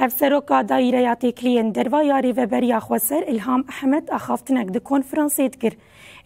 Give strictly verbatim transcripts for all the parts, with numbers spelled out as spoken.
Ev seroka Daîreya Têkiliyên Derva ya Rêveberiya Xweser Îlham Ehmed axaftinek di konferansê dikir.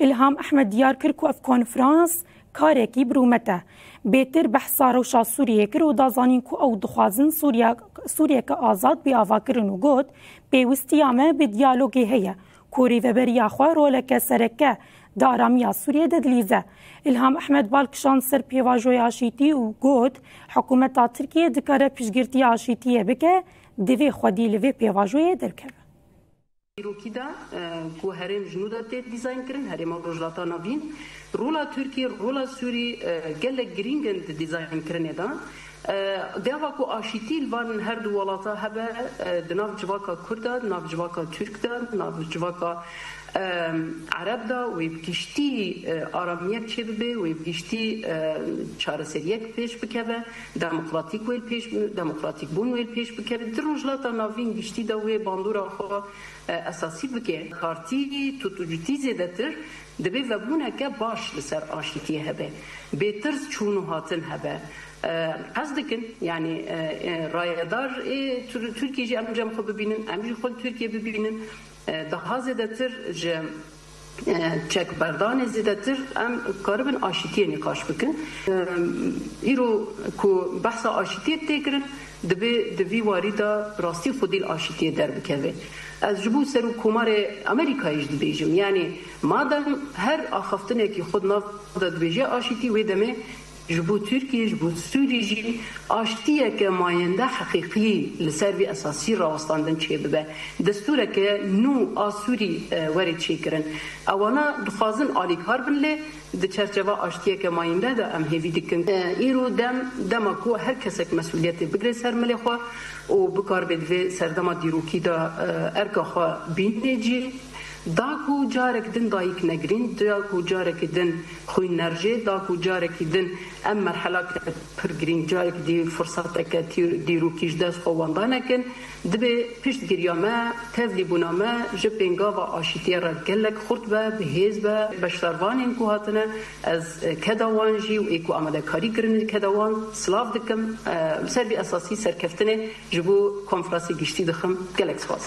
Îlham Ehmed diyar kir ku ev konferans karekî bi rûmet e. Bêtir behsa rewşa Sûriyê kir û da zanîn ku ew dixwazin Sûriya, Sûriyeke azad bê avakirin û got, pêwistiya me bi diyalogê heye ku rêveberiya xwe roleke sereke di aramiya Sûriyê de dilîze. Îlham Ehmed bal kişand ser pêvajoya aşîtî û got, hikûmeta Tirkiyê dikare piştgirtiya aşîtiyê bike, divê xwedî li vê pêvajoyê derkeve. Dîrokî de, e, ku herêm ji nû de tê dîzayn kirin, herêma Rojhilata Navîn, rola Tirkiyê, rola Sûrî, e, gelek girîng in di dîzaynkirinê de. E, di ava ku aşîtî li van her du welata hebe, e, di nav civaka Kurd de, di nav civaka Tirk de, di nav civaka, e, Ereb de, wê bi giştî, e, aramiyek çêbibe, wê bi giştî, e, çareseriyek pêş bikeve, demokratîk wê li pêş, demokratîkbûn wê li pêş bikeve. Di Rojhilata Navîn giştî de wê bandora xwe, e, esasî bike. Kartî, tutucitî zêdetir. Dibê vebûneke baş li ser aşîtiyê hebe. Bêtirs çûn û hatin hebe. E, qez dikin, yanî, e, e, rayedar ê Tir-, Tirkiyê jî em cem xwe bibînin, em jî xwe li Tirkiyê bibînin. E, daha zêdetir ji, e, çekberdanê zêdetir em karibin aşîtiyê nîqaş bikin. E, îro ku behsa aşîtiyê tê kirin, dibê di vî warî de rastî xwedî li aşîtiyê derbikeve. Ez ji bo Serokkomarê Amerîkayê jî dibêjim, yanî madem her axaftinekî xwe di nav de dibêje aşîtî, wê demê ji bo Tirkiye, ji bo Sûrî jî aştiyeke mayende heqîqî li ser vî esasî rawestandin çêbibe. Destûreke nû a Sûrî, e, were çêkirin. Ewana dixwazin alîkar bin lê Di çerçeva aştiyeke mayînde de em hêvî dikin. E, îro dem, dema ku her kesek mesûliyetê bigire ser milê xwe û bikaribe di vê serdema dîrokî de, e, erka xwe bînê cî, da ku carek din dayik negirîn, da ku carekî din xwîn nerjê, da ku carekî din em merhelake pir girîng, carekî dî firseteke tî-, dîrokî ji dest xwe wenda nekin. Dibê piştgiriya me, tevlîbûna me ji pêngava aşîtiyê re gelek xurt be, bi hêz be. Beşdarvanên ku hatine, ez, e, keda wan jî û ê ku amadekarî kirine keda wan silav dikim. E, li ser vî esasî serkeftinê ji bo konferansê giştî dixim. Gelek spas.